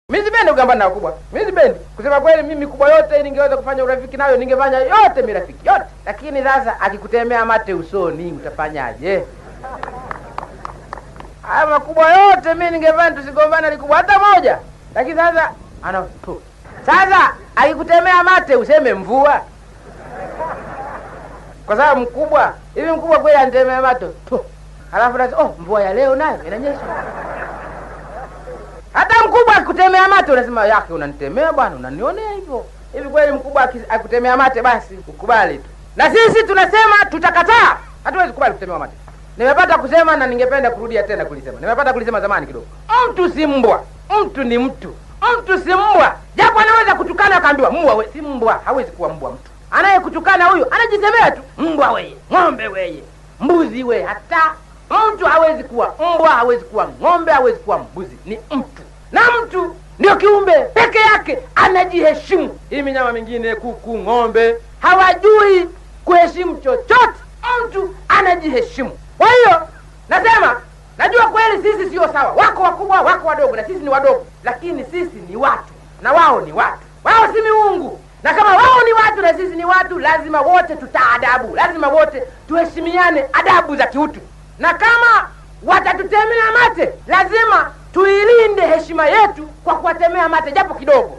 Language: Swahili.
Mimi sipendi kugombana na wakubwa. Mimi sipendi. Kusema kweli mimi kubwa yote ningeweza kufanya urafiki nayo ningefanya yote mirafiki yote. Lakini sasa akikutemea mate usoni utafanyaje? Haya makubwa yote mimi ningefanya tusigombane likubwa hata moja. Lakini sasa ana tu. Sasa akikutemea mate useme mvua. Kwa sababu mkubwa, hivi mkubwa kweli anitemea mate tu. Halafu nasema oh, mvua ya leo nayo inanyesha. Hata mkubwa akikutemea mate unasema yake unanitemea bwana, unanionea hivyo. Hivi kweli mkubwa akutemea mate basi ukubali tu. Na sisi tunasema tutakataa. Hatuwezi kubali kutemewa mate. Nimepata kusema na ningependa kurudia tena kulisema. Nimepata kulisema zamani kidogo. Mtu si mbwa, mtu ni mtu. Mtu si mbwa. Japo anaweza kutukana akaambiwa mbwa we, si mbwa, hawezi kuwa mbwa mtu. Anayekutukana huyu anajisemea tu, mbwa weye, ng'ombe weye, mbuzi weye, hata mtu hawezi kuwa mbwa, hawezi kuwa ng'ombe, hawezi kuwa mbuzi, ni mtu. Na mtu ndio kiumbe peke yake anajiheshimu. Hii minyama mingine, kuku, ng'ombe, hawajui kuheshimu chochote. Mtu anajiheshimu. Kwa hiyo nasema, najua kweli sisi sio sawa, wako wakubwa, wako wadogo, na sisi ni wadogo, lakini sisi ni watu na wao ni watu. Wao si miungu, na kama wao ni watu na sisi ni watu, lazima wote tutaadabu, lazima wote tuheshimiane adabu za kiutu. Na kama watatutemea mate, lazima tuilinde heshima yetu kwa kuwatemea mate japo kidogo.